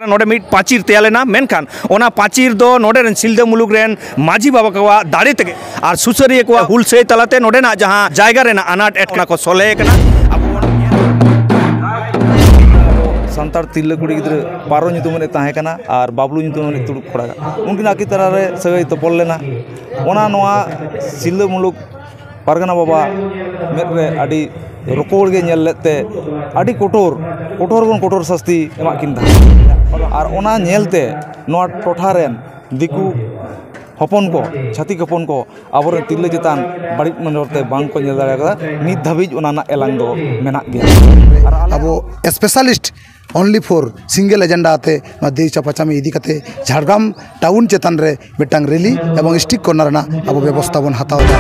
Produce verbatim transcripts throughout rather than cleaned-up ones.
ᱱᱚᱰᱮ ᱢᱤᱫ ᱯᱟᱹᱪᱤᱨ ᱛᱮᱭᱟᱨ ᱞᱮᱱᱟ, ᱢᱮᱱᱠᱷᱟᱱ ᱚᱱᱟ ᱯᱟᱹᱪᱤᱨ ᱫᱚ ᱱᱚᱰᱮ ᱨᱮᱱ ᱥᱤᱞᱫᱟᱹ ᱢᱩᱞᱩᱠ ᱨᱮᱱ ᱢᱟᱹᱡᱷᱤ ᱵᱟᱵᱟ ᱠᱚᱣᱟᱜ ᱫᱟᱲᱮ ᱛᱮᱜᱮ ᱟᱨ ᱥᱩᱥᱟᱹᱨᱤᱭᱟᱹ ᱠᱚᱣᱟᱜ ᱦᱩᱞᱥᱟᱹᱭ ᱛᱟᱞᱟᱛᱮ ᱱᱚᱰᱮᱱᱟᱜ ᱡᱟᱦᱟᱸ ᱡᱟᱭᱜᱟ ᱨᱮᱱᱟᱜ ᱟᱱᱟᱴ ᱮᱴᱠᱮᱴᱚᱬᱮ ᱠᱚ ᱥᱚᱞᱦᱮ ᱠᱟᱱᱟ᱾ ᱟᱵᱚ ᱵᱚᱱ ᱧᱮᱞ ᱥᱟᱱᱛᱟᱲ ᱛᱤᱨᱞᱟᱹ ᱠᱩᱲᱤ ᱜᱤᱫᱽᱨᱟᱹ ᱯᱟᱨᱚ ᱧᱩᱛᱩᱢ ᱨᱤᱱᱤᱡ ᱛᱟᱦᱮᱸ ᱠᱟᱱᱟ ᱟᱨ ᱵᱟᱵᱞᱩ ᱧᱩᱛᱩᱢ ᱨᱤᱱᱤᱡ ᱛᱩᱲᱩᱠ ᱠᱚᱲᱟ, ᱩᱱᱠᱤᱱ ᱟᱹᱠᱤᱱ ᱛᱟᱞᱟᱨᱮ ᱥᱟᱹᱜᱟᱹᱭ ᱛᱚᱯᱚᱞ ᱞᱮᱱᱟ᱾ ᱚᱱᱟ ᱱᱚᱣᱟ ᱥᱤᱞᱫᱟᱹ ᱢᱩᱞᱩᱠ ᱯᱟᱨᱜᱟᱱᱟ ᱵᱟᱵᱟ ᱢᱮᱫ ᱨᱮ ᱟᱹᱰᱤ ᱨᱚᱠᱚᱲ ᱜᱮ ᱧᱮᱞ ᱞᱮᱫ ᱛᱮ ᱟᱹᱰᱤ ᱠᱚᱴᱳᱨ, ᱠᱚᱴᱳᱨ ᱠᱷᱚᱱ ᱠᱚᱴᱳᱨ ᱥᱟᱹᱥᱛᱤ ᱮᱢᱟᱜ ᱠᱤᱱ ᱛᱟᱦᱮᱸᱫ᱾ ᱟᱨ ᱚᱱᱟ ᱧᱮᱞ ᱛᱮ ᱱᱚᱣᱟ ᱴᱚᱴᱷᱟ ᱨᱮᱱ ᱫᱤᱠᱩ ᱦᱚᱯᱚᱱ ᱠᱚ, ᱪᱷᱟᱹᱛᱤᱠ ᱦᱚᱯᱚᱱ ᱠᱚ ᱟᱵᱚᱨᱮᱱ ᱛᱤᱨᱞᱟᱹ ᱪᱮᱛᱟᱱ ᱵᱟᱹᱲᱤᱡ ᱱᱚᱡᱚᱨ ᱛᱮ ᱵᱟᱝ ᱠᱚ ᱧᱮᱞ ᱫᱟᱲᱮ ᱠᱟᱫᱟ᱾ ᱱᱤᱛ ᱫᱷᱟᱹᱵᱤᱡ ᱚᱱᱟ ᱨᱮᱱᱟᱜ ᱮᱞᱟᱝ ᱫᱚ ᱢᱮᱱᱟᱜ ᱜᱮᱭᱟ᱾ ᱟᱨ ᱟᱞᱮ ᱟᱵᱚ specialist only for single agenda ᱟᱛᱮ ᱱᱚᱣᱟ ᱫᱮᱣ ᱪᱟᱯᱟ ᱪᱟᱢᱤ ᱤᱫᱤ ᱠᱟᱛᱮ ᱡᱷᱟᱲᱜᱨᱟᱢ ᱴᱟᱣᱩᱱ ᱪᱮᱛᱟᱱ ᱨᱮ ᱢᱤᱫᱴᱟᱝ ᱨᱮᱞᱤ ᱮᱵᱚᱝ ᱥᱴᱨᱤᱴ ᱠᱚᱨᱱᱟᱨ ᱨᱮᱱᱟᱜ ᱟᱵᱚ ᱵᱮᱵᱚᱥᱛᱷᱟ ᱵᱚᱱ ᱦᱟᱛᱟᱣ ᱮᱫᱟ᱾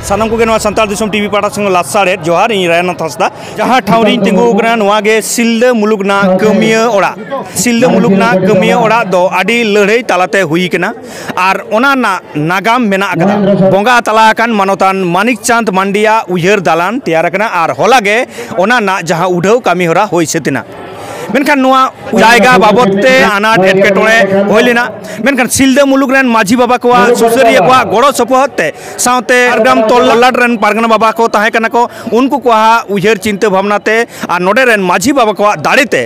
ᱥᱟᱱᱟᱢ ᱠᱚᱜᱮ ᱱᱚᱣᱟ ᱥᱟᱱᱛᱟᱲ ᱫᱤᱥᱚᱢ ᱴᱤᱵᱷᱤ ᱯᱟᱦᱴᱟ ᱥᱮᱫ ᱠᱷᱚᱱ ᱞᱟᱥᱟᱲᱦᱮᱫ ᱡᱚᱦᱟᱨ᱾ ᱤᱧ ᱨᱟᱭᱱᱟᱛᱷ ᱦᱟᱸᱥᱫᱟ᱾ ᱡᱟᱦᱟᱸ ᱴᱷᱟᱶ ᱨᱤᱧ ᱛᱤᱸᱜᱩ ᱟᱠᱟᱱᱟ, ᱱᱚᱣᱟ ᱜᱮ ᱥᱤᱞᱫᱟᱹ ᱢᱩᱞᱩᱠ ᱨᱮᱱᱟᱜ ᱠᱟᱹᱢᱤᱭᱟᱹ ᱚᱲᱟᱜ᱾ ᱥᱤᱞᱫᱟᱹ ᱢᱩᱞᱩᱠ ᱨᱮᱱᱟᱜ ᱠᱟᱹᱢᱤᱭᱟᱹ ᱚᱲᱟᱜ ᱫᱚ ᱟᱹᱰᱤ ᱞᱟᱹᱲᱦᱟᱹᱭ ᱛᱟᱞᱟᱛᱮ ᱦᱩᱭ ᱠᱟᱱᱟ ᱟᱨ ᱚᱱᱟ ᱨᱮᱱᱟᱜ ᱱᱟᱜᱟᱢ ᱢᱮᱱᱟᱜ ᱟᱠᱟᱫᱟ᱾ ᱵᱚᱸᱜᱟ ᱛᱟᱞᱟ ᱟᱠᱟᱱ ᱢᱟᱱᱚᱛᱟᱱ ᱢᱟᱱᱤᱠ ᱪᱟᱸᱫᱽ ᱢᱟᱱᱰᱤᱭᱟᱜ ᱩᱭᱦᱟᱹᱨ ᱫᱟᱞᱟᱱ ᱛᱮᱭᱟᱨ ᱟᱠᱟᱱᱟ ᱟᱨ ᱦᱚᱞᱟ ᱜᱮ ᱚᱱᱟ ᱨᱮᱱᱟᱜ ᱡᱟᱦᱟᱸ ᱩᱰᱷᱟᱹᱣ ᱠᱟᱹᱢᱤ ᱦᱚᱨᱟ ᱦᱩᱭ ᱥᱟᱹᱛ ᱮᱱᱟ᱾ ᱢᱮᱱᱠᱷᱟᱱ ᱱᱚᱣᱟ ᱡᱟᱭᱜᱟ ᱵᱟᱵᱚᱫ ᱛᱮ ᱟᱱᱟᱴ ᱮᱴᱠᱮᱴᱚᱬᱮ ᱦᱩᱭ ᱞᱮᱱᱟ, ᱢᱮᱱᱠᱷᱟᱱ ᱥᱤᱞᱫᱟᱹ ᱢᱩᱞᱩᱠ ᱨᱮᱱ ᱢᱟᱹᱡᱷᱤ ᱵᱟᱵᱟ ᱠᱚᱣᱟᱜ, ᱥᱩᱥᱟᱹᱨᱤᱭᱟᱹ ᱠᱚᱣᱟᱜ ᱜᱚᱲᱚ ᱥᱚᱯᱚᱦᱚᱫ ᱛᱮ, ᱥᱟᱶᱛᱮ ᱡᱷᱟᱲᱜᱨᱟᱢ ᱛᱚᱞᱞᱟᱴ ᱨᱮᱱ ᱯᱟᱨᱜᱟᱱᱟ ᱵᱟᱵᱟ ᱠᱚ ᱛᱟᱦᱮᱸ ᱠᱟᱱᱟ ᱠᱚ, ᱩᱱᱠᱩ ᱠᱚᱣᱟᱜ ᱩᱭᱦᱟᱹᱨ ᱪᱤᱱᱛᱟᱹ ᱵᱷᱟᱵᱽᱱᱟ ᱛᱮ ᱟᱨ ᱱᱚᱰᱮ ᱨᱮᱱ ᱢᱟᱹᱡᱷᱤ ᱵᱟᱵᱟ ᱠᱚᱣᱟᱜ ᱫᱟᱲᱮ ᱛᱮ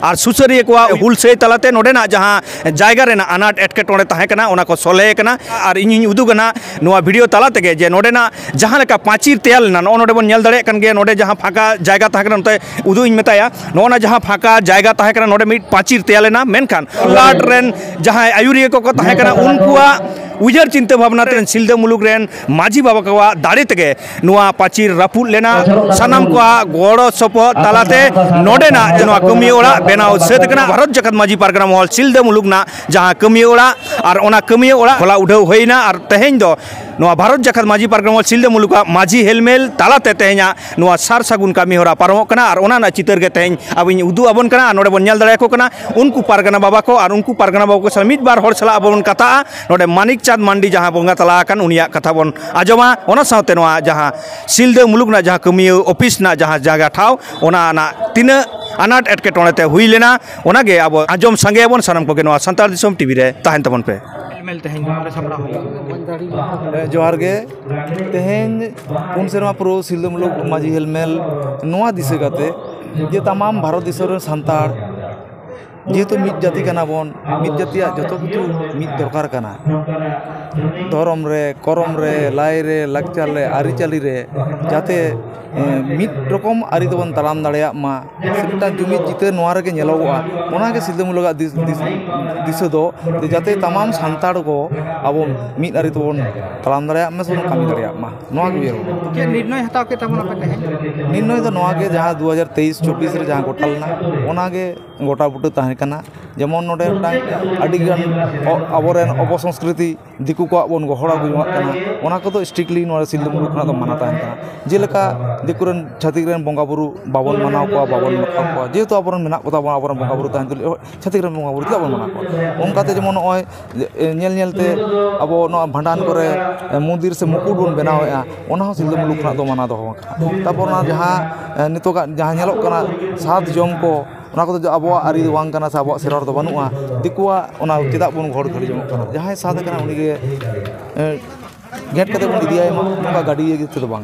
ᱟᱨ ᱥᱩᱥᱟᱹᱨᱤᱭᱟᱹ ᱠᱚᱣᱟᱜ ᱦᱩᱞᱥᱟᱹᱭ ᱛᱟᱞᱟᱛᱮ ᱱᱚᱰᱮᱱᱟᱜ ᱡᱟᱦᱟᱸ ᱡᱟᱭᱜᱟ ᱨᱮᱱᱟᱜ ᱟᱱᱟᱴ ᱮᱴᱠᱮᱴᱚᱬᱮ ᱛᱟᱦᱮᱸ ᱠᱟᱱᱟ, ᱚᱱᱟ ᱠᱚ ᱥᱚᱞᱦᱮ ᱠᱟᱱᱟ᱾ ᱟᱨ ᱤᱧᱤᱧ ᱩᱫᱩᱜᱟ ᱱᱟᱜ ᱱᱚᱣᱟ ᱵᱷᱤᱰᱤᱭᱳ ᱛᱟᱞᱟ ᱛᱮᱜᱮ ᱡᱮ ᱱᱚᱰᱮᱱᱟᱜ ᱡᱟᱦᱟᱸ ᱞᱮᱠᱟ ᱯᱟᱹᱪᱤᱨ ᱛᱮᱭᱟᱨ ᱞᱮᱱᱟ, ᱱᱚᱜᱼᱚ ᱱᱚᱰᱮ ᱵᱚᱱ ᱧᱮᱞ ᱫᱟᱲᱮᱭᱟᱜ ᱠᱟᱱ ᱜᱮᱭᱟ, ᱱᱚᱰᱮ ᱡᱟᱦᱟᱸ ᱯᱷᱟᱸᱠᱟ ᱡᱟᱭᱜᱟ ᱛᱟᱦᱮᱸ ᱠᱟᱱᱟ, ᱱᱚᱛᱮ ᱩᱫᱩᱜ ᱤᱧ ᱢᱮᱛᱟᱭᱟ, ᱱᱚᱜᱼᱚ ᱱᱟ ᱡᱟᱦᱟᱸ ᱯᱷᱟᱸᱠᱟ ᱡᱟᱭᱜᱟ ᱛᱟᱦᱮᱸ ᱠᱟᱱᱟ, ᱱᱚᱰᱮ ᱢᱤᱫ ᱯᱟᱹᱪᱤᱨ ᱛᱮᱭᱟᱨ ᱞᱮᱱᱟ, ᱢᱮᱱᱠᱷᱟᱱ ᱞᱟᱴ ᱨᱮᱱ ᱡᱟᱦᱟᱸᱭ ᱟᱹᱭᱩᱨᱤᱭᱟᱹ ᱠᱚᱠᱚ ᱛᱟᱦᱮᱸ ᱠᱟᱱᱟ, ᱩᱱᱠᱩᱣᱟᱜ ᱩᱭᱦᱟᱹᱨ ᱪᱤᱱᱛᱟᱹ ᱵᱷᱟᱵᱽᱱᱟ ᱛᱮ ᱥᱤᱞᱫᱟᱹ ᱢᱩᱞᱩᱠ ᱨᱮᱱ ᱢᱟᱹᱡᱷᱤ ᱵᱟᱵᱟ ᱠᱚᱣᱟᱜ ᱫᱟᱲᱮ ᱛᱮᱜᱮ ᱱᱚᱣᱟ ᱯᱟᱹᱪᱤᱨ ᱨᱟᱹᱯᱩᱫ ᱞᱮᱱᱟ᱾ ᱥᱟᱱᱟᱢ ᱠᱚᱣᱟᱜ ᱜᱚᱲᱚ ᱥᱚᱯᱚᱦᱚᱫ ᱛᱟᱞᱟᱛᱮ ᱱᱚᱰᱮᱱᱟᱜ ᱱᱚᱣᱟ ᱠᱟᱹᱢᱤ ᱚᱲᱟᱜ ᱵᱮᱱᱟᱣ ᱥᱟᱹᱛ ᱟᱠᱟᱱᱟ᱾ ᱵᱷᱟᱨᱚᱛ ᱡᱟᱠᱟᱛ ᱢᱟᱹᱡᱷᱤ ᱯᱟᱨᱜᱟᱱᱟ ᱢᱚᱦᱚᱞ ᱥᱤᱞᱫᱟᱹ ᱢᱩᱞᱩᱠ ᱨᱮᱱᱟᱜ ᱡᱟᱦᱟᱸ ᱠᱟᱹᱢᱤ ᱚᱲᱟᱜ, ᱟᱨ ᱚᱱᱟ ᱠᱟᱹᱢᱤ ᱚᱲᱟᱜ ᱦᱚᱞᱟ ᱩᱰᱷᱟᱹᱣ ᱦᱩᱭᱱᱟ, ᱟᱨ ᱛᱮᱦᱮᱧ ᱫᱚ ᱱᱚᱣᱟ ᱵᱷᱟᱨᱚᱛ ᱡᱟᱠᱟᱛ ᱢᱟᱹᱡᱷᱤ ᱯᱟᱨᱜᱟᱱᱟ ᱢᱚᱦᱚᱞ ᱥᱤᱞᱫᱟᱹ ᱢᱩᱞᱩᱠᱟᱜ ᱢᱟᱹᱡᱷᱤ ᱦᱮᱞᱢᱮᱞ ᱛᱟᱞᱟᱛᱮ ᱛᱮᱦᱮᱧᱟᱜ ᱱᱚᱣᱟ ᱥᱟᱨ ᱥᱟᱹᱜᱩᱱ ᱠᱟᱹᱢᱤ ᱦᱚᱨᱟ ᱯᱟᱨᱚᱢᱚᱜ ᱠᱟᱱᱟ᱾ ᱟᱨ ᱚᱱᱟ ᱨᱮᱱᱟᱜ ᱪᱤᱛᱟᱹᱨ ᱜᱮ ᱛᱮᱦᱮᱧ ᱟᱵᱚᱧ ᱩᱫᱩᱜ ᱟᱵᱚᱱ ᱠᱟᱱᱟ᱾ ᱟᱨ ᱱᱚᱰᱮ ᱵᱚᱱ ᱧᱮᱞ ᱫᱟᱲᱮᱭᱟᱠᱚ ᱠᱟᱱᱟ ᱩᱱᱠᱩ ᱯᱟᱨᱜᱟᱱᱟ ᱵᱟᱵᱟ ᱠᱚ ᱟᱨ ᱩᱱᱠᱩ ᱯᱟᱨᱜᱟᱱᱟ ᱵᱟᱵᱟ ᱠᱚ ᱥᱟᱞᱟᱜ ᱢᱤᱫ ᱵᱟᱨ ᱦᱚᱲ ᱥᱟᱞᱟᱜ ᱟᱵᱚ ᱵᱚᱱ ᱠᱟᱛᱷᱟᱜᱼᱟ᱾ ᱱᱚᱰᱮ ᱢᱟᱱᱤᱠ ᱪᱟᱸᱫᱽ ᱢᱟᱱᱰᱤ ᱡᱟᱦᱟᱸ ᱵᱚᱸᱜᱟ ᱛᱟᱞᱟ ᱟᱠᱟᱱ, ᱩᱱᱤᱭᱟᱜ ᱠᱟᱛᱷᱟ ᱵᱚᱱ ᱟᱸᱡᱚᱢᱟ᱾ ᱚᱱᱟ ᱥᱟᱶᱛᱮ ᱱᱚᱣᱟ ᱡᱟᱦᱟᱸ ᱥᱤᱞᱫᱟᱹ ᱢᱩᱞᱩᱠ ᱨᱮᱱᱟᱜ ᱡᱟᱦᱟᱸ ᱠᱟᱹᱢᱤᱭᱟᱹ ᱚᱯᱷᱤᱥ ᱨᱮᱱᱟᱜ ᱡᱟᱦᱟᱸ ᱡᱟᱭᱜᱟ ᱴᱷᱟᱶ, ᱚᱱᱟ ᱨᱮᱱᱟᱜ ᱛᱤᱱᱟᱹᱜ ᱟᱱᱟᱴ ᱮᱴᱠᱮᱴᱚᱬᱮ ᱛᱮ ᱦᱩᱭ ᱞᱮᱱᱟ, ᱚᱱᱟᱜᱮ ᱟᱵᱚ ᱟᱸᱡᱚᱢ ᱥᱟᱸᱜᱮᱭᱟᱵᱚᱱ ᱥᱟᱱᱟᱢ ᱠᱚᱜᱮ ᱱᱚᱣᱟ ᱥᱟᱱᱛᱟᱲ ᱫᱤᱥᱚᱢ ᱴᱤᱵᱷᱤ ᱨᱮ ᱛᱟᱦᱮᱱ ᱛᱟᱵᱚᱱ ᱯᱮ᱾ ᱧᱮᱞ ᱛᱮᱦᱮᱧ ᱱᱚᱰᱮ ᱥᱟᱯᱲᱟᱣ ᱦᱩᱭ ᱟᱠᱟᱱᱟ᱾ ᱦᱮᱸ, ᱡᱚᱦᱟᱨ ᱜᱮ᱾ ᱛᱮᱦᱮᱧ ᱯᱩᱱ ᱥᱮᱨᱢᱟ ᱯᱩᱨᱟᱹᱣ ᱥᱤᱞᱫᱟᱹ ᱢᱩᱞᱩᱠ ᱢᱟᱹᱡᱷᱤ ᱦᱮᱞᱢᱮᱞ ᱱᱚᱣᱟ ᱫᱤᱥᱟᱹ ᱠᱟᱛᱮ ᱡᱮ ᱛᱟᱢᱟᱢ ᱵᱷᱟᱨᱚᱛ ᱫᱤᱥᱚᱢ ᱨᱮᱱ ᱥᱟᱱᱛᱟᱲ, ᱡᱮᱦᱮᱛᱩ ᱢᱤᱫ ᱡᱟᱹᱛᱤ ᱠᱟᱱᱟ ᱵᱚᱱ, ᱢᱤᱫ ᱡᱟᱹᱛᱤᱭᱟᱜ ᱡᱚᱛᱚ ᱠᱤᱪᱷᱩ ᱢᱤᱫ ᱫᱚᱨᱠᱟᱨ ᱠᱟᱱᱟ᱾ ᱫᱷᱚᱨᱚᱢ ᱨᱮ, ᱠᱚᱨᱚᱢ ᱨᱮ, ᱞᱟᱭ ᱨᱮ, ᱞᱟᱠᱪᱟᱨ ᱨᱮ, ᱟᱹᱨᱤᱪᱟᱹᱞᱤ ᱨᱮ ᱡᱟᱛᱮ, ᱮᱸ, ᱢᱤᱫ ᱨᱚᱠᱚᱢ ᱟᱹᱨᱤ ᱛᱮᱵᱚᱱ ᱛᱟᱲᱟᱢ ᱫᱟᱲᱮᱭᱟᱜ ᱢᱟ, ᱥᱮ ᱢᱤᱫᱴᱟᱝ ᱡᱩᱢᱤᱫ ᱪᱤᱛᱟᱹᱨ ᱱᱚᱣᱟ ᱨᱮᱜᱮ ᱧᱮᱞᱚᱜᱚᱜᱼᱟ᱾ ᱚᱱᱟᱜᱮ ᱥᱤᱞᱫᱟᱹ ᱢᱩᱞᱩᱠᱟᱜ ᱫᱤᱥ-, ᱫᱤᱥ-, ᱫᱤᱥᱟᱹ ᱫᱚ, ᱡᱮ ᱡᱟᱛᱮ ᱛᱟᱢᱟᱢ ᱥᱟᱱᱛᱟᱲ ᱠᱚ ᱟᱵᱚ ᱢᱤᱫ ᱟᱹᱨᱤ ᱛᱮᱵᱚᱱ ᱛᱟᱲᱟᱢ ᱫᱟᱲᱮᱭᱟᱜ ᱢᱟ ᱥᱮᱵᱚᱱ ᱠᱟᱹᱢᱤ ᱫᱟᱲᱮᱭᱟᱜ ᱢᱟ, ᱱᱚᱣᱟ ᱜᱮ ᱩᱭᱦᱟᱹᱨ ᱵᱷᱟᱵᱽᱱᱟ᱾ ᱪᱮᱫ ᱱᱤᱨᱱᱚᱭ ᱦᱟᱛᱟᱣ ᱠᱮᱫ ᱛᱟᱵᱚᱱᱟᱯᱮ ᱛᱮᱦᱮᱧ? ᱱᱤᱨᱱᱚᱭ ᱫᱚ ᱱᱚᱣᱟ ᱜᱮ, ᱡᱟᱦᱟᱸ ᱫᱩ ᱦᱟᱡᱟᱨ ᱛᱮᱭᱤᱥ ᱪᱚᱵᱵᱤᱥ ᱨᱮ ᱡᱟᱦᱟᱸ ᱜᱚᱴᱟ ᱞᱮᱱᱟ, ᱚᱱᱟᱜᱮ ᱜᱚᱴᱟ ᱵᱩᱴᱟᱹ ᱛᱟᱦᱮᱸ ᱠᱟᱱᱟ᱾ ᱡᱮᱢᱚᱱ ᱱᱚᱰᱮ ᱢᱤᱫᱴᱟᱝ ᱟᱹᱰᱤᱜᱟᱱ ᱚ-, ᱟᱵᱚᱨᱮᱱ ᱚᱯᱚᱥᱚᱝᱥᱠᱨᱤᱛᱤ ᱫᱤᱠᱩ ᱠᱚᱣᱟᱜ ᱵᱚᱱ ᱜᱚᱦᱚᱲ ᱟᱹᱜᱩ ᱡᱚᱝᱟᱜ ᱠᱟᱱᱟ, ᱚᱱᱟ ᱠᱚᱫᱚ strictly ᱱᱚᱣᱟ ᱥᱤᱞᱫᱟᱹ ᱢᱩᱞᱩᱠ ᱠᱷᱚᱱᱟᱜ ᱫᱚ ᱢᱟᱱᱟ ᱛᱟᱦᱮᱱ ᱠᱟᱱᱟ᱾ ᱡᱮᱞᱮᱠᱟ ᱫᱤᱠᱩ ᱨᱮᱱ, ᱪᱷᱟᱹᱛᱤᱠ ᱨᱮᱱ ᱵᱚᱸᱜᱟ ᱵᱩᱨᱩ ᱵᱟᱵᱚᱱ ᱢᱟᱱᱟᱣ ᱠᱚᱣᱟ, ᱵᱟᱵᱚᱱ ᱵᱟᱛᱟᱣ ᱠᱚᱣᱟ, ᱡᱮᱦᱮᱛᱩ ᱟᱵᱚᱨᱮᱱ ᱢᱮᱱᱟᱜ ᱠᱚᱛᱟ ᱵᱚᱱᱟ, ᱟᱵᱚᱨᱮᱱ ᱵᱚᱸᱜᱟ ᱵᱩᱨᱩ ᱛᱟᱦᱮᱱ ᱛᱩᱞᱩᱡ ᱪᱷᱟᱹᱛᱤᱠ ᱨᱮᱱ ᱵᱚᱸᱜᱟ ᱵᱩᱨᱩ ᱪᱮᱫᱟᱜ ᱵᱚᱱ ᱢᱟᱱᱟᱣ ᱠᱚᱣᱟ? ᱚᱱᱠᱟᱛᱮ ᱡᱮᱢᱚᱱ ᱱᱚᱜᱼᱚᱭ ᱧᱮᱞ ᱧᱮᱞ ᱛᱮ ᱟᱵᱚ ᱱᱚᱣᱟ ᱵᱷᱟᱸᱰᱟᱱ ᱠᱚᱨᱮ ᱢᱚᱱᱫᱤᱨ ᱥᱮ ᱢᱩᱠᱩᱴ ᱵᱚᱱ ᱵᱮᱱᱟᱣᱮᱫᱼᱟ, ᱚᱱᱟ ᱦᱚᱸ ᱥᱤᱞᱫᱟᱹ ᱢᱩᱞᱩᱠ ᱠᱷᱚᱱᱟᱜ ᱫᱚ ᱢᱟᱱᱟ ᱫᱚᱦᱚ ᱟᱠᱟᱱᱟ᱾ ᱛᱟᱨᱯᱚᱨ ᱚᱱᱟ ᱡᱟᱦᱟᱸ ᱱᱤᱛᱚᱜᱟᱜ ᱡᱟᱦᱟᱸ ᱧᱮᱞᱚᱜ ᱠᱟᱱᱟ ᱥᱟᱛ ᱡᱚᱢ ᱠᱚ, ᱚᱱᱟ ᱠᱚᱫᱚ ᱟᱵᱚᱣᱟᱜ ᱟᱹᱨᱤ ᱫᱚ ᱵᱟᱝ ᱠᱟᱱᱟ ᱥᱮ ᱟᱵᱚᱣᱟᱜ ᱥᱮᱨᱣᱟ ᱨᱮᱫᱚ ᱵᱟᱹᱱᱩᱜᱼᱟ᱾ ᱫᱤᱠᱩᱣᱟᱜ ᱚᱱᱟ ᱪᱮᱫᱟᱜ ᱵᱚᱱ ᱜᱚᱦᱚᱲ ᱜᱷᱟᱹᱲᱤ ᱡᱚᱝᱚᱜ ᱠᱟᱱᱟ? ᱡᱟᱦᱟᱸᱭ ᱥᱟᱛ ᱟᱠᱟᱱᱟ ᱩᱱᱤᱜᱮ, ᱮ, ᱜᱷᱮᱸᱴ ᱠᱟᱛᱮ ᱵᱚᱱ ᱤᱫᱤᱭᱟᱭ ᱢᱟ, ᱱᱚᱝᱠᱟ ᱜᱟᱹᱰᱤ ᱤᱭᱟᱹ ᱛᱮᱫᱚ ᱵᱟᱝ᱾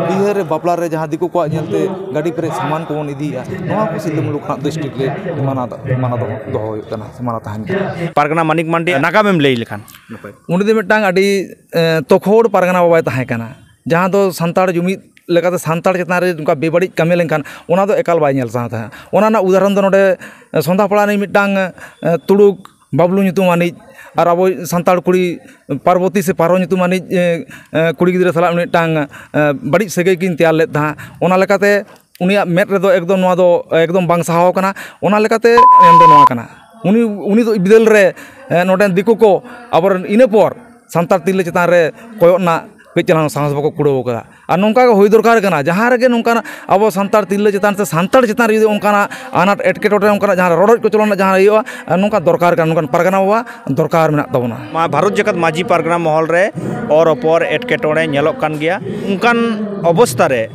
ᱵᱤᱦᱟᱹ ᱨᱮ, ᱵᱟᱯᱞᱟ ᱨᱮ ᱡᱟᱦᱟᱸ ᱫᱤᱠᱩ ᱠᱚᱣᱟᱜ ᱧᱮᱞᱛᱮ ᱜᱟᱹᱰᱤ ᱯᱮᱨᱮᱡ ᱥᱟᱢᱟᱱ ᱠᱚᱵᱚᱱ ᱤᱫᱤᱭᱮᱫᱼᱟ, ᱱᱚᱣᱟ ᱠᱚ ᱥᱤᱞᱫᱟᱹ ᱢᱩᱞᱩᱠ ᱠᱷᱚᱱᱟᱜ ᱫᱚ strictly ᱢᱟᱱᱟ ᱫᱚ, ᱢᱟᱱᱟ ᱫᱚᱦᱚ, ᱫᱚᱦᱚ ᱦᱩᱭᱩᱜ ᱠᱟᱱᱟ ᱥᱮ ᱢᱟᱱᱟ ᱛᱟᱦᱮᱱ ᱠᱟᱱᱟ᱾ ᱯᱟᱨᱜᱟᱱᱟ ᱢᱟᱱᱤᱠ ᱢᱟᱱᱰᱤ ᱱᱟᱜᱟᱢᱮᱢ ᱞᱟᱹᱭ ᱞᱮᱠᱷᱟᱱ ᱱᱟᱯᱟᱭ᱾ ᱩᱱᱤ ᱫᱚ ᱢᱤᱫᱴᱟᱝ ᱟᱹᱰᱤ, ᱮ, ᱛᱚᱠᱷᱚᱲ ᱯᱟᱨᱜᱟᱱᱟ ᱵᱟᱵᱟᱭ ᱛᱟᱦᱮᱸ ᱠᱟᱱᱟ, ᱡᱟᱦᱟᱸ ᱫᱚ ᱥᱟᱱᱛᱟᱲ ᱡᱩᱢᱤᱫ ᱞᱮᱠᱟᱛᱮ ᱥᱟᱱᱛᱟᱲ ᱪᱮᱛᱟᱱ ᱨᱮ ᱱᱚᱝᱠᱟ ᱵᱮᱵᱟᱹᱲᱤᱡ ᱠᱟᱹᱢᱤ ᱞᱮᱱᱠᱷᱟᱱ ᱚᱱᱟ ᱫᱚ ᱮᱠᱟᱞ ᱵᱟᱭ ᱧᱮᱞ ᱥᱟᱦᱟᱣ ᱛᱟᱦᱮᱸᱫ᱾ ᱚᱱᱟ ᱨᱮᱱᱟᱜ ᱩᱫᱟᱦᱚᱨᱚᱱ ᱫᱚ ᱱᱚᱰᱮ, ᱮ, ᱥᱚᱸᱫᱷᱟᱯᱟᱲᱟ ᱨᱤᱱᱤᱡ ᱢᱤᱫᱴᱟᱝ, ᱮ, ᱛᱩᱲᱩᱠ ᱵᱟᱵᱞᱩ ᱧᱩᱛᱩᱢ ᱟᱱᱤᱡ ᱟᱨ ᱟᱵᱚ ᱥᱟᱱᱛᱟᱲ ᱠᱩᱲᱤ ᱯᱟᱨᱵᱚᱛᱤ ᱥᱮ ᱯᱟᱨᱚ ᱧᱩᱛᱩᱢ ᱟᱱᱤᱡ, ᱮ, ᱮ, ᱠᱩᱲᱤ ᱜᱤᱫᱽᱨᱟᱹ ᱥᱟᱞᱟᱜ ᱢᱤᱫᱴᱟᱝ, ᱮ, ᱵᱟᱹᱲᱤᱡ ᱥᱟᱹᱜᱟᱹᱭ ᱠᱤᱱ ᱛᱮᱭᱟᱨ ᱞᱮᱫ ᱛᱟᱦᱮᱸᱫ᱾ ᱚᱱᱟ ᱞᱮᱠᱟᱛᱮ ᱩᱱᱤᱭᱟᱜ ᱢᱮᱫ ᱨᱮᱫᱚ ᱮᱠᱫᱚᱢ ᱱᱚᱣᱟ ᱫᱚ ᱮᱠᱫᱚᱢ ᱵᱟᱝ ᱥᱟᱦᱟᱣ ᱠᱟᱱᱟ᱾ ᱚᱱᱟ ᱞᱮᱠᱟᱛᱮ ᱮᱱ ᱫᱚ ᱱᱚᱣᱟ ᱠᱟᱱᱟ, ᱩᱱᱤ, ᱩᱱᱤ ᱫᱚ ᱵᱤᱫᱟᱹᱞ ᱨᱮ, ᱮ, ᱱᱚᱰᱮᱱ ᱫᱤᱠᱩ ᱠᱚ ᱟᱵᱚᱨᱮᱱ ᱤᱱᱟᱹ ᱯᱚᱨ ᱥᱟᱱᱛᱟᱲ ᱛᱤᱨᱞᱟᱹ ᱪᱮᱛᱟᱱ ᱨᱮ ᱠᱚᱭᱚᱜ ᱨᱮᱱᱟᱜ ᱠᱟᱹᱡ ᱪᱟᱞᱟᱝ ᱥᱟᱦᱚᱥ ᱵᱟᱠᱚ ᱠᱩᱲᱟᱹᱣ ᱠᱟᱫᱟ᱾ ᱟᱨ ᱱᱚᱝᱠᱟ ᱜᱮ ᱦᱩᱭ ᱫᱚᱨᱠᱟᱨ ᱠᱟᱱᱟ, ᱡᱟᱦᱟᱸ ᱨᱮᱜᱮ ᱱᱚᱝᱠᱟᱱᱟᱜ ᱟᱵᱚ ᱥᱟᱱᱛᱟᱲ ᱛᱤᱨᱞᱟᱹ ᱪᱮᱛᱟᱱ ᱥᱮ ᱥᱟᱱᱛᱟᱲ ᱪᱮᱛᱟᱱ ᱨᱮ ᱡᱩᱫᱤ ᱚᱱᱠᱟᱱᱟᱜ ᱟᱱᱟᱴ ᱮᱴᱠᱮᱴᱚᱬᱮ, ᱚᱱᱠᱟᱱᱟᱜ ᱡᱟᱦᱟᱸ ᱨᱚᱰᱚᱡ ᱠᱚᱪᱞᱚᱱ ᱨᱮᱱᱟᱜ ᱡᱟᱦᱟᱸ ᱦᱩᱭᱩᱜᱼᱟ, ᱱᱚᱝᱠᱟ ᱫᱚᱨᱠᱟᱨ ᱠᱟᱱᱟ, ᱱᱚᱝᱠᱟᱱ ᱯᱟᱨᱜᱟᱱᱟ ᱵᱟᱵᱟ ᱫᱚᱨᱠᱟᱨ ᱢᱮᱱᱟᱜ ᱛᱟᱵᱚᱱᱟ᱾ ᱢᱟ ᱵᱷᱟᱨᱚᱛ ᱡᱟᱠᱟᱛ ᱢᱟᱹᱡᱷᱤ ᱯᱟᱨᱜᱟᱱᱟ ᱢᱚᱦᱚᱞ ᱨᱮ ᱚᱨ ᱚᱯᱚᱨ ᱮᱴᱠᱮᱴᱚᱬᱮ ᱧᱮᱞᱚᱜ ᱠᱟᱱ ᱜᱮᱭᱟ᱾ ᱚᱱᱠᱟᱱ ᱚᱵᱚᱥᱛᱟ ᱨᱮ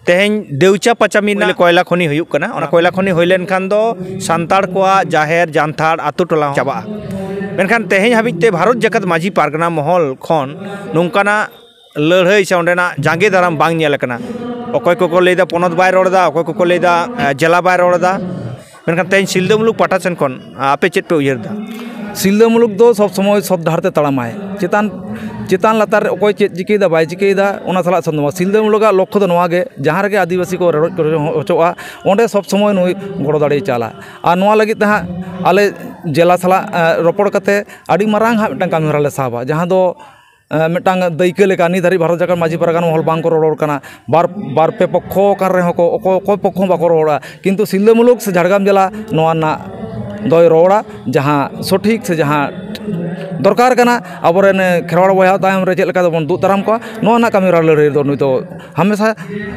ᱛᱮᱦᱮᱧ ᱫᱮᱣᱪᱟ ᱯᱟᱪᱟᱢᱤ ᱨᱮᱱᱟᱜ ᱠᱚᱭᱞᱟ ᱠᱷᱚᱱᱤ ᱦᱩᱭᱩᱜ ᱠᱟᱱᱟ᱾ ᱚᱱᱟ ᱠᱚᱭᱞᱟ ᱠᱷᱚᱱᱤ ᱦᱩᱭ ᱞᱮᱱᱠᱷᱟᱱ ᱫᱚ ᱥᱟᱱᱛᱟᱲ ᱠᱚᱣᱟᱜ ᱡᱟᱦᱮᱨ, ᱡᱟᱱᱛᱷᱟᱲ, ᱟᱛᱳ ᱴᱚᱞᱟ ᱦᱚᱸ ᱪᱟᱵᱟᱜᱼᱟ᱾ ᱢᱮᱱᱠᱷᱟᱱ ᱛᱮᱦᱮᱧ ᱦᱟᱹᱵᱤᱡ ᱛᱮ ᱵᱷᱟᱨᱚᱛ ᱡᱟᱠᱟᱛ ᱢᱟᱹᱡᱷᱤ ᱯᱟᱨᱜᱟᱱᱟ ᱢᱚᱦᱚᱞ ᱠᱷᱚᱱ ᱱᱚᱝᱠᱟᱱᱟᱜ ᱞᱟᱹᱲᱦᱟᱹᱭ ᱥᱮ ᱚᱸᱰᱮᱱᱟᱜ ᱡᱟᱸᱜᱮ ᱫᱟᱨᱟᱢ ᱵᱟᱝ ᱧᱮᱞ ᱟᱠᱟᱱᱟ᱾ ᱚᱠᱚᱭ ᱠᱚᱠᱚ ᱞᱟᱹᱭᱫᱟ ᱯᱚᱱᱚᱛ ᱵᱟᱭ ᱨᱚᱲ ᱮᱫᱟ, ᱚᱠᱚᱭ ᱠᱚᱠᱚ ᱞᱟᱹᱭᱫᱟ, ᱮ, ᱡᱮᱞᱟ ᱵᱟᱭ ᱨᱚᱲ ᱮᱫᱟ᱾ ᱢᱮᱱᱠᱷᱟᱱ ᱛᱮᱦᱮᱧ ᱥᱤᱞᱫᱟᱹ ᱢᱩᱞᱩᱠ ᱯᱟᱦᱴᱟ ᱥᱮᱱ ᱠᱷᱚᱱ ᱟᱯᱮ ᱪᱮᱫ ᱯᱮ ᱩᱭᱦᱟᱹᱨ ᱮᱫᱟ? ᱥᱤᱞᱫᱟᱹ ᱢᱩᱞᱩᱠ ᱫᱚ ᱥᱚᱵᱽ ᱥᱚᱢᱚᱭ ᱥᱚᱛ ᱰᱟᱦᱟᱨ ᱛᱮ ᱛᱟᱲᱟᱢᱟᱭ᱾ ᱪᱮᱛᱟᱱ, ᱪᱮᱛᱟᱱ ᱞᱟᱛᱟᱨ ᱨᱮ ᱚᱠᱚᱭ ᱪᱮᱫ ᱪᱤᱠᱟᱹᱭᱮᱫᱟ ᱵᱟᱭ ᱪᱤᱠᱟᱹᱭᱮᱫᱟ, ᱚᱱᱟ ᱥᱟᱞᱟᱜ ᱥᱚᱢᱵᱚᱱᱫᱷ᱾ ᱥᱤᱞᱫᱟᱹ ᱢᱩᱞᱩᱠᱟᱜ ᱞᱚᱠᱠᱷᱚ ᱫᱚ ᱱᱚᱣᱟ ᱜᱮ, ᱡᱟᱦᱟᱸ ᱨᱮᱜᱮ ᱟᱹᱫᱤᱵᱟᱹᱥᱤ ᱠᱚ ᱨᱚᱰᱚᱡ ᱠᱚᱪᱞᱚᱱ ᱦᱚᱪᱚᱜᱼᱟ, ᱚᱸᱰᱮ ᱥᱚᱵᱽ ᱥᱚᱢᱚᱭ ᱱᱩᱭ ᱜᱚᱲᱚ ᱫᱟᱲᱮᱭ ᱪᱟᱞᱟ᱾ ᱟᱨ ᱱᱚᱣᱟ ᱞᱟᱹᱜᱤᱫ ᱛᱮ ᱦᱟᱸᱜ ᱟᱞᱮ ᱡᱮᱞᱟ ᱥᱟᱞᱟᱜ, ᱮ, ᱨᱚᱯᱚᱲ ᱠᱟᱛᱮ ᱟᱹᱰᱤ ᱢᱟᱨᱟᱝ ᱦᱟᱸᱜ ᱢᱤᱫᱴᱟᱝ ᱠᱟᱹᱢᱤ ᱦᱚᱨᱟ ᱞᱮ ᱥᱟᱵᱟ, ᱡᱟᱦᱟᱸ ᱫᱚ ᱮ, ᱢᱤᱫᱴᱟᱝ ᱫᱟᱹᱭᱠᱟᱹ ᱞᱮᱠᱟ᱾ ᱱᱤᱛ ᱫᱷᱟᱹᱨᱤᱡ ᱵᱷᱟᱨᱚᱛ ᱡᱟᱠᱟᱛ ᱢᱟᱹᱡᱷᱤ ᱯᱟᱨᱜᱟᱱᱟ ᱢᱚᱦᱚᱞ ᱵᱟᱝ ᱠᱚ ᱨᱚᱲ ᱠᱟᱱᱟ᱾ ᱵᱟᱨ, ᱵᱟᱨ ᱯᱮ ᱯᱚᱠᱠᱷᱚ ᱠᱟᱱ ᱨᱮᱦᱚᱸ ᱠᱚ, ᱚᱠᱚᱭ, ᱚᱠᱚᱭ ᱯᱚᱠᱠᱷᱚ ᱦᱚᱸ ᱵᱟᱠᱚ ᱨᱚᱲᱟ᱾ ᱠᱤᱱᱛᱩ ᱥᱤᱞᱫᱟᱹ ᱢᱩᱞᱩᱠ ᱥᱮ ᱡᱷᱟᱲᱜᱨᱟᱢ ᱡᱮᱞᱟ ᱱᱚᱣᱟ ᱨᱮᱱᱟᱜ ᱫᱚᱭ ᱨᱚᱲᱟ, ᱡᱟᱦᱟᱸ ᱥᱚᱴᱷᱤᱠ ᱥᱮ ᱡᱟᱦᱟᱸ ᱫᱚᱨᱠᱟᱨ ᱠᱟᱱᱟ, ᱟᱵᱚᱨᱮᱱ ᱠᱷᱮᱨᱣᱟᱲ ᱵᱚᱭᱦᱟ ᱛᱟᱭᱚᱢ ᱨᱮ ᱪᱮᱫ ᱞᱮᱠᱟ ᱛᱮᱵᱚᱱ ᱫᱩᱜ ᱫᱟᱨᱟᱢ ᱠᱚᱣᱟ, ᱱᱚᱣᱟ ᱨᱮᱱᱟᱜ ᱠᱟᱹᱢᱤ ᱦᱚᱨᱟ ᱞᱟᱹᱲᱦᱟᱹᱭ ᱨᱮᱫᱚ ᱱᱩᱭ ᱫᱚ ᱦᱟᱢᱮᱥᱟ,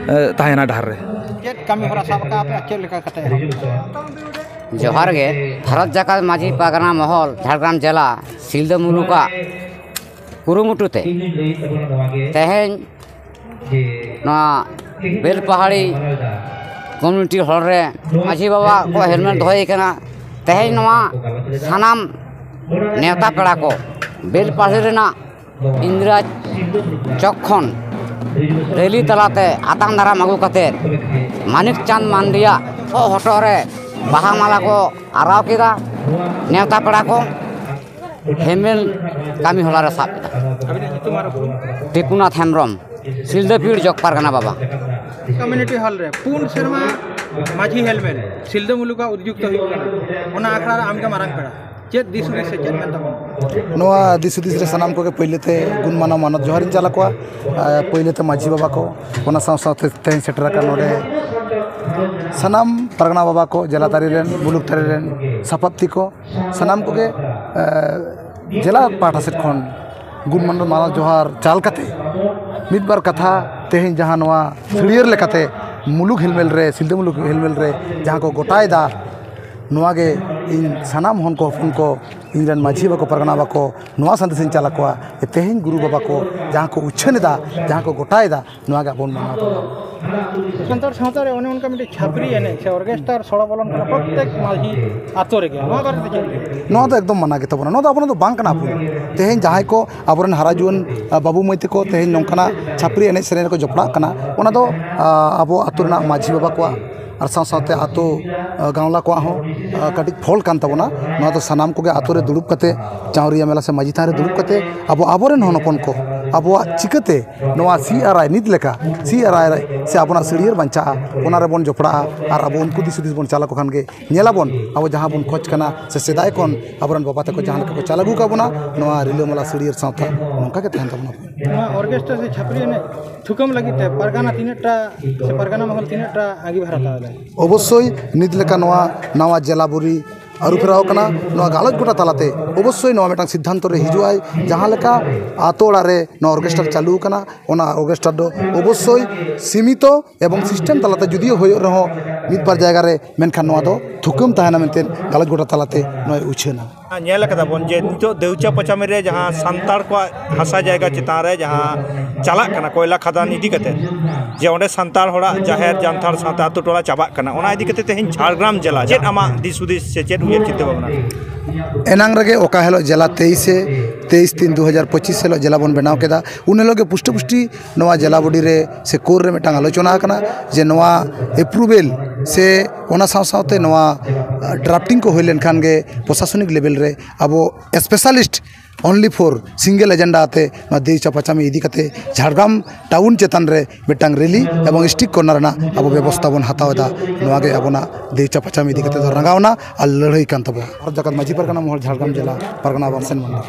ᱮ, ᱛᱟᱦᱮᱱᱟ ᱰᱟᱦᱟᱨ ᱨᱮ᱾ ᱪᱮᱫ ᱠᱟᱹᱢᱤ ᱦᱚᱨᱟ ᱥᱟᱵ ᱟᱠᱟᱫ ᱯᱮ ᱟᱨ ᱪᱮᱫ ᱞᱮᱠᱟ ᱠᱟᱛᱮ ᱮᱦᱚᱵ? ᱡᱚᱦᱟᱨ ᱜᱮ᱾ ᱵᱷᱟᱨᱚᱛ ᱡᱟᱠᱟᱛ ᱢᱟᱹᱡᱷᱤ ᱯᱟᱨᱜᱟᱱᱟ ᱢᱚᱦᱚᱞ ᱡᱷᱟᱲᱜᱨᱟᱢ ᱡᱮᱞᱟ ᱥᱤᱞᱫᱟᱹ ᱢᱩᱞᱩᱠᱟᱜ ᱠᱩᱨᱩᱢᱩᱴᱩ ᱛᱮ ᱛᱮᱦᱮᱧ ᱱᱚᱣᱟ ᱵᱮᱞᱯᱟᱦᱟᱲᱤ ᱠᱚᱢᱤᱭᱩᱱᱤᱴᱤ ᱦᱚᱞ ᱨᱮ ᱢᱟᱹᱡᱷᱤ ᱵᱟᱵᱟ ᱠᱚ ᱦᱮᱞᱢᱮᱴ ᱫᱚᱦᱚᱭ ᱠᱟᱱᱟ᱾ ᱛᱮᱦᱮᱧ ᱱᱚᱣᱟ ᱥᱟᱱᱟᱢ ᱱᱮᱣᱛᱟ ᱯᱮᱲᱟ ᱠᱚ ᱵᱮᱞᱯᱟᱦᱟᱲᱤ ᱨᱮᱱᱟᱜ ᱤᱱᱫᱤᱨᱟ ᱪᱚᱠ ᱠᱷᱚᱱ ᱨᱮᱞᱤ ᱛᱟᱞᱟᱛᱮ ᱟᱛᱟᱝ ᱫᱟᱨᱟᱢ ᱟᱹᱜᱩ ᱠᱟᱛᱮ ᱢᱟᱱᱤᱠ ᱪᱟᱸᱫᱽ ᱢᱟᱱᱰᱤᱭᱟᱜ ᱦᱚ-, ᱦᱚᱴᱚᱜ ᱨᱮ ᱵᱟᱦᱟ ᱢᱟᱞᱟ ᱠᱚ ᱟᱨᱟᱣ ᱠᱮᱫᱟ᱾ ᱱᱮᱣᱛᱟ ᱯᱮᱲᱟ ᱠᱚ ᱦᱮᱢᱮᱞ ᱠᱟᱹᱢᱤ ᱦᱚᱨᱟ ᱨᱮ ᱥᱟᱵ ᱠᱮᱫᱟ᱾ ᱟᱹᱵᱤᱱᱟᱜ ᱧᱩᱛᱩᱢ ᱟᱨ ᱩᱯᱨᱩᱢ? ᱴᱤᱯᱩᱱᱟᱛᱷ ᱦᱮᱢᱵᱨᱚᱢ, ᱥᱤᱞᱫᱟᱹ ᱯᱤᱲ ᱡᱚᱜᱽ ᱯᱟᱨᱜᱟᱱᱟ ᱵᱟᱵᱟ᱾ ᱠᱚᱢᱤᱭᱩᱱᱤᱴᱤ ᱦᱚᱞ ᱨᱮ ᱯᱩᱱ ᱥᱮᱨᱢᱟ ᱢᱟᱹᱡᱷᱤ ᱦᱮᱞᱢᱮᱞ ᱥᱤᱞᱫᱟᱹ ᱢᱩᱞᱩᱠᱟᱜ ᱩᱫᱽᱡᱩᱠᱛᱚ ᱦᱩᱭᱩᱜ ᱠᱟᱱᱟ, ᱚᱱᱟ ᱟᱠᱷᱲᱟ ᱨᱮ ᱟᱢᱜᱮ ᱢᱟᱨᱟᱝ ᱯᱮᱲᱟ, ᱪᱮᱫ ᱫᱤᱥ ᱦᱩᱫᱤᱥ ᱥᱮ ᱪᱮᱫ ᱢᱮᱱ ᱛᱟᱵᱚᱱ? ᱱᱚᱣᱟ ᱫᱤᱥ ᱦᱩᱫᱤᱥ ᱨᱮ ᱥᱟᱱᱟᱢ ᱠᱚᱜᱮ ᱯᱳᱭᱞᱳ ᱛᱮ ᱜᱩᱱ ᱢᱟᱱᱟᱣ ᱢᱟᱱᱚᱛ ᱡᱚᱦᱟᱨᱤᱧ ᱪᱟᱞ ᱟᱠᱚᱣᱟ᱾ ᱟᱨ ᱯᱳᱭᱞᱳ ᱛᱮ ᱢᱟᱹᱡᱷᱤ ᱵᱟᱵᱟ ᱠᱚ, ᱚᱱᱟ ᱥᱟᱶ ᱥᱟᱶᱛᱮ ᱛᱮᱦᱮᱧ ᱥᱮᱴᱮᱨ ᱟᱠᱟᱱ ᱱᱚᱰᱮ ᱥᱟᱱᱟᱢ ᱯᱟᱨᱜᱟᱱᱟ ᱵᱟᱵᱟ ᱠᱚ, ᱡᱮᱞᱟ ᱛᱟᱹᱨᱤ ᱨᱮᱱ, ᱢᱩᱞᱩᱠ ᱛᱟᱹᱨᱤ ᱨᱮᱱ ᱥᱟᱯᱟᱵᱛᱤ ᱠᱚ, ᱥᱟᱱᱟᱢ ᱠᱚᱜᱮ, ᱮ, ᱡᱮᱞᱟ ᱯᱟᱦᱴᱟ ᱥᱮᱫ ᱠᱷᱚᱱ ᱜᱩᱱ ᱢᱟᱱᱚᱛ ᱢᱟᱱᱟᱣ ᱡᱚᱦᱟᱨ ᱪᱟᱞ ᱠᱟᱛᱮ ᱢᱤᱫ ᱵᱟᱨ ᱠᱟᱛᱷᱟ ᱛᱮᱦᱮᱧ ᱡᱟᱦᱟᱸ ᱱᱚᱣᱟ ᱥᱟᱹᱲᱭᱟᱹᱨ ᱞᱮᱠᱟᱛᱮ ᱢᱩᱞᱩᱠ ᱦᱮᱞᱢᱮᱞ ᱨᱮ, ᱥᱤᱞᱫᱟᱹ ᱢᱩᱞᱩᱠ ᱦᱮᱞᱢᱮᱞ ᱨᱮ ᱡᱟᱦᱟᱸ ᱠᱚ ᱜᱚᱴᱟᱭᱮᱫᱟ, ᱱᱚᱣᱟ ᱜᱮ ᱤᱧ ᱥᱟᱱᱟᱢ ᱦᱚᱱ ᱠᱚ, ᱦᱚᱯᱚᱱ ᱠᱚ, ᱤᱧ ᱨᱮᱱ ᱢᱟᱹᱡᱷᱤ ᱵᱟᱵᱟ ᱠᱚ, ᱯᱟᱨᱜᱟᱱᱟ ᱵᱟᱵᱟ ᱠᱚ, ᱱᱚᱣᱟ ᱥᱟᱸᱫᱮᱥ ᱤᱧ ᱪᱟᱞ ᱟᱠᱚᱣᱟ ᱡᱮ ᱛᱮᱦᱮᱧ ᱜᱩᱨᱩ ᱵᱟᱵᱟ ᱠᱚ ᱡᱟᱦᱟᱸ ᱠᱚ ᱩᱪᱷᱟᱹᱱ ᱮᱫᱟ, ᱡᱟᱦᱟᱸ ᱠᱚ ᱜᱚᱴᱟᱭᱮᱫᱟ, ᱱᱚᱣᱟ ᱜᱮ ᱟᱵᱚ ᱵᱚᱱ ᱢᱟᱱᱟᱣ ᱛᱟᱵᱚᱱᱟ᱾ ᱥᱟᱱᱛᱟᱲ ᱥᱟᱶᱛᱟ ᱨᱮ ᱚᱱᱮ ᱚᱱᱠᱟ ᱢᱤᱫᱴᱤᱡ ᱪᱷᱟᱹᱯᱨᱤ ᱮᱱᱮᱡ ᱥᱮ ᱚᱨᱜᱮᱥᱴᱟᱨ ᱥᱚᱲᱚ ᱵᱚᱞᱚᱱ ᱠᱟᱱᱟ ᱯᱨᱚᱛᱮᱠ ᱢᱟᱹᱡᱷᱤ ᱟᱛᱳ ᱨᱮᱜᱮ, ᱱᱚᱣᱟ ᱵᱟᱨᱮᱛᱮ ᱪᱮᱫ ᱵᱤᱱ ᱞᱟᱹᱭᱟ? ᱱᱚᱣᱟ ᱫᱚ ᱮᱠᱫᱚᱢ ᱢᱟᱱᱟ ᱜᱮ ᱛᱟᱵᱚᱱᱟ᱾ ᱱᱚᱣᱟ ᱫᱚ ᱟᱵᱚᱱᱟᱜ ᱫᱚ ᱵᱟᱝ ᱠᱟᱱᱟ᱾ ᱟᱵᱚ ᱛᱮᱦᱮᱧ ᱡᱟᱦᱟᱸᱭ ᱠᱚ ᱟᱵᱚᱨᱮᱱ ᱦᱟᱨᱟ ᱡᱩᱣᱟᱹᱱ, ᱟ, ᱵᱟᱹᱵᱩ ᱢᱟᱹᱭ ᱛᱟᱠᱚ ᱛᱮᱦᱮᱧ ᱱᱚᱝᱠᱟᱱᱟᱜ ᱪᱷᱟᱹᱯᱨᱤ ᱮᱱᱮᱡ ᱥᱮᱨᱮᱧ ᱨᱮᱠᱚ ᱡᱚᱯᱲᱟᱜ ᱠᱟᱱᱟ, ᱚᱱᱟ ᱫᱚ, ᱟ, ᱟᱵᱚ ᱟᱛᱳ ᱨᱮᱱᱟᱜ ᱢᱟᱹᱡᱷᱤ ᱵᱟᱵᱟ ᱠᱚᱣᱟᱜ ᱟᱨ ᱥᱟᱶ ᱥᱟᱶᱛᱮ ᱟᱛᱳ, ᱟ, ᱜᱟᱶᱞᱟ ᱠᱚᱣᱟᱜ ᱦᱚᱸ, ᱟ, ᱠᱟᱹᱴᱤᱡ ᱯᱷᱚᱞᱴ ᱠᱟᱱ ᱛᱟᱵᱚᱱᱟ᱾ ᱱᱚᱣᱟ ᱫᱚ ᱥᱟᱱᱟᱢ ᱠᱚᱜᱮ ᱟᱛᱳ ᱨᱮ ᱫᱩᱲᱩᱵ ᱠᱟᱛᱮ, ᱪᱟᱣᱨᱤᱭᱟᱹ ᱢᱮᱞᱟ ᱥᱮ ᱢᱟᱹᱡᱷᱤ ᱛᱷᱟᱱ ᱨᱮ ᱫᱩᱲᱩᱵ ᱠᱟᱛᱮ ᱟᱵᱚ ᱟᱵᱚᱨᱮᱱ ᱦᱚᱱ ᱦᱚᱯᱚᱱ ᱠᱚ ᱟᱵᱚᱣᱟᱜ ᱪᱤᱠᱟᱹᱛᱮ ᱱᱚᱣᱟ ᱥᱤ ᱟᱨ ᱟᱭ ᱱᱤᱛ ᱞᱮᱠᱟ ᱥᱤ ᱟᱨ ᱟᱭ ᱥᱮ ᱟᱵᱚᱱᱟᱜ ᱥᱟᱹᱲᱭᱟᱹᱨ ᱵᱟᱧᱪᱟᱜᱼᱟ, ᱚᱱᱟ ᱨᱮᱵᱚᱱ ᱡᱚᱯᱲᱟᱜᱼᱟ ᱟᱨ ᱟᱵᱚ ᱩᱱᱠᱩ ᱫᱤᱥ ᱦᱩᱫᱤᱥ ᱵᱚᱱ ᱪᱟᱞ ᱟᱠᱚ ᱠᱷᱟᱱ ᱜᱮ ᱧᱮᱞᱟᱵᱚᱱ ᱟᱵᱚ ᱡᱟᱦᱟᱸ ᱵᱚᱱ ᱠᱷᱚᱡᱽ ᱠᱟᱱᱟ ᱥᱮ ᱥᱮᱫᱟᱭ ᱠᱷᱚᱱ ᱟᱵᱚᱨᱮᱱ ᱵᱟᱵᱟ ᱛᱟᱠᱚ ᱡᱟᱦᱟᱸ ᱞᱮᱠᱟ ᱠᱚ ᱪᱟᱞ ᱟᱹᱜᱩ ᱟᱠᱟᱫ ᱵᱚᱱᱟ, ᱱᱚᱣᱟ ᱨᱤᱞᱟᱹᱢᱟᱞᱟ ᱥᱟᱹᱲᱭᱟᱹᱨ ᱥᱟᱶᱛᱟ ᱱᱚᱝᱠᱟ ᱜᱮ ᱛᱟᱦᱮᱱ ᱛᱟᱵᱚᱱᱟ᱾ ᱱᱚᱣᱟ ᱚᱨᱜᱮᱥᱴᱟᱨ ᱥᱮ ᱪᱷᱟᱹᱯᱨᱤ ᱮᱱᱮᱡ ᱛᱷᱩᱠᱟᱹᱢ ᱞᱟᱹᱜᱤᱫ ᱛᱮ ᱯᱟᱨᱜᱟᱱᱟ ᱛᱤᱱᱟᱹᱜ ᱴᱟ ᱥᱮ ᱯᱟᱨᱜᱟᱱᱟ ᱢᱚᱦᱚᱞ ᱛᱤᱱᱟᱹᱜ ᱴᱟ ᱟᱸᱜᱤᱵᱷᱟᱨ ᱦᱟᱛᱟᱣ ᱮᱫᱟᱭ? ᱚᱵᱚᱥᱥᱳᱭ ᱱᱤᱛ ᱞᱮᱠᱟ ᱱᱚᱣᱟ ᱱᱟᱣᱟ ᱡᱮᱞᱟ ᱵᱩᱨᱤ ᱟᱹᱨᱩ ᱯᱷᱮᱨᱟᱣ ᱠᱟᱱᱟ᱾ ᱱᱚᱣᱟ ᱜᱟᱞᱚᱪ ᱜᱚᱴᱟ ᱛᱟᱞᱟᱛᱮ ᱚᱵᱚᱥᱥᱳᱭ ᱱᱚᱣᱟ ᱢᱤᱫᱴᱟᱝ ᱥᱤᱫᱽᱫᱷᱟᱱᱛᱚ ᱨᱮ ᱦᱤᱡᱩᱜ ᱟᱭ, ᱡᱟᱦᱟᱸ ᱞᱮᱠᱟ ᱟᱛᱳ ᱚᱲᱟᱜ ᱨᱮ ᱱᱚᱣᱟ ᱚᱨᱜᱮᱥᱴᱟᱨ ᱪᱟᱹᱞᱩ ᱟᱠᱟᱱᱟ, ᱚᱱᱟ ᱚᱨᱜᱮᱥᱴᱟᱨ ᱫᱚ ᱚᱵᱚᱥᱥᱳᱭ ᱥᱤᱢᱤᱛᱚ ᱮᱵᱚᱝ ᱥᱤᱥᱴᱮᱢ ᱛᱟᱞᱟᱛᱮ ᱡᱩᱫᱤᱭᱳ ᱦᱩᱭᱩᱜ ᱨᱮᱦᱚᱸ ᱢᱤᱫ ᱵᱟᱨ ᱡᱟᱭᱜᱟ ᱨᱮ, ᱢᱮᱱᱠᱷᱟᱱ ᱱᱚᱣᱟ ᱫᱚ ᱛᱷᱩᱠᱟᱹᱢ ᱛᱟᱦᱮᱱᱟ ᱢᱮᱱᱛᱮ ᱜᱟᱞᱚᱪ ᱜᱚᱴᱟ ᱛᱟᱞᱟᱛᱮ ᱱᱚᱣᱟᱭ ᱩᱪᱷᱟᱹᱱᱟ᱾ ᱧᱮᱞ ᱟᱠᱟᱫᱟ ᱵᱚᱱ ᱡᱮ ᱱᱤᱛᱚᱜ ᱫᱮᱣᱪᱟ ᱯᱟᱪᱟᱢᱤ ᱨᱮ ᱡᱟᱦᱟᱸ ᱥᱟᱱᱛᱟᱲ ᱠᱚᱣᱟᱜ ᱦᱟᱥᱟ ᱡᱟᱭᱜᱟ ᱪᱮᱛᱟᱱ ᱨᱮ ᱡᱟᱦᱟᱸ ᱪᱟᱞᱟᱜ ᱠᱟᱱᱟ ᱠᱚᱭᱞᱟ ᱠᱷᱟᱫᱟᱱ ᱤᱫᱤ ᱠᱟᱛᱮ, ᱡᱮ ᱚᱸᱰᱮ ᱥᱟᱱᱛᱟᱲ ᱦᱚᱲᱟᱜ ᱡᱟᱦᱮᱨ ᱡᱟᱱᱛᱷᱟᱲ ᱥᱟᱶᱛᱮ ᱟᱛᱳ ᱴᱚᱞᱟ ᱪᱟᱵᱟᱜ ᱠᱟᱱᱟ, ᱚᱱᱟ ᱤᱫᱤ ᱠᱟᱛᱮ ᱛᱮᱦᱮᱧ ᱡᱷᱟᱲᱜᱨᱟᱢ ᱡᱮᱞᱟ ᱪᱮᱫ ᱟᱢᱟᱜ ᱫᱤᱥ ᱦᱩᱫᱤᱥ ᱥᱮ ᱪᱮᱫ ᱩᱭᱦᱟᱹᱨ ᱪᱤᱱᱛᱟᱹ ᱵᱷᱟᱵᱽᱱᱟ? ᱮᱱᱟᱝ ᱨᱮᱜᱮ ᱚᱠᱟ ᱦᱤᱞᱳᱜ ᱡᱮᱞᱟ ᱛᱮᱭᱤᱥᱮ, ᱛᱮᱭᱤᱥ ᱛᱤᱱ ᱫᱩ ᱦᱟᱡᱟᱨ ᱯᱚᱸᱪᱤᱥ ᱦᱤᱞᱳᱜ ᱡᱮᱞᱟ ᱵᱚᱱ ᱵᱮᱱᱟᱣ ᱠᱮᱫᱟ, ᱩᱱ ᱦᱤᱞᱳᱜ ᱜᱮ ᱯᱩᱥᱴᱟᱹ ᱯᱩᱥᱴᱤ ᱱᱚᱣᱟ ᱡᱮᱞᱟ ᱵᱚᱰᱤ ᱨᱮ ᱥᱮ ᱠᱳᱨ ᱨᱮ ᱢᱤᱫᱴᱟᱝ ᱟᱞᱳᱪᱚᱱᱟ ᱟᱠᱟᱱᱟ ᱡᱮ ᱱᱚᱣᱟ ᱮᱯᱨᱩᱵᱷᱮᱞ ᱥᱮ ᱚᱱᱟ ᱥᱟᱶ ᱥᱟᱶᱛᱮ ᱱᱚᱣᱟ ᱰᱨᱟᱯᱴᱤᱝ ᱠᱚ ᱦᱩᱭ ᱞᱮᱱᱠᱷᱟᱱ ᱜᱮ ᱯᱨᱚᱥᱟᱥᱚᱱᱤᱠ ᱞᱮᱵᱮᱞ ᱨᱮ ᱟᱵᱚ specialist only for single agenda ᱟᱛᱮ ᱱᱚᱣᱟ ᱫᱮᱣᱪᱟ ᱯᱟᱪᱟᱢᱤ ᱤᱫᱤ ᱠᱟᱛᱮ ᱡᱷᱟᱲᱜᱨᱟᱢ ᱴᱟᱣᱩᱱ ᱪᱮᱛᱟᱱ ᱨᱮ ᱢᱤᱫᱴᱟᱝ ᱨᱮᱞᱤ ᱮᱵᱚᱝ ᱥᱴᱤᱠ ᱠᱚᱨᱱᱟᱨ ᱨᱮᱱᱟᱜ ᱟᱵᱚ ᱵᱮᱵᱚᱥᱛᱷᱟ ᱵᱚᱱ ᱦᱟᱛᱟᱣ ᱮᱫᱟ᱾ ᱱᱚᱣᱟ ᱜᱮ ᱟᱵᱚᱱᱟᱜ ᱫᱮᱣᱪᱟ ᱯᱟᱪᱟᱢᱤ ᱤᱫᱤ ᱠᱟᱛᱮ ᱫᱚ ᱨᱟᱸᱜᱟᱣᱱᱟ ᱟᱨ ᱞᱟᱹᱲᱦᱟᱹᱭ ᱠᱟᱱ ᱛᱟᱵᱚᱱᱟ᱾ ᱵᱷᱟᱨᱚᱛ ᱡᱟᱠᱟᱛ ᱢᱟᱹᱡᱷᱤ ᱯᱟᱨᱜᱟᱱᱟ ᱢᱚᱦᱚᱞ, ᱡᱷᱟᱲᱜᱨᱟᱢ ᱡᱮᱞᱟ ᱯᱟᱨᱜᱟᱱᱟ ᱵᱟᱵᱟ ᱥᱮᱱ ᱢᱟᱱᱰᱤ᱾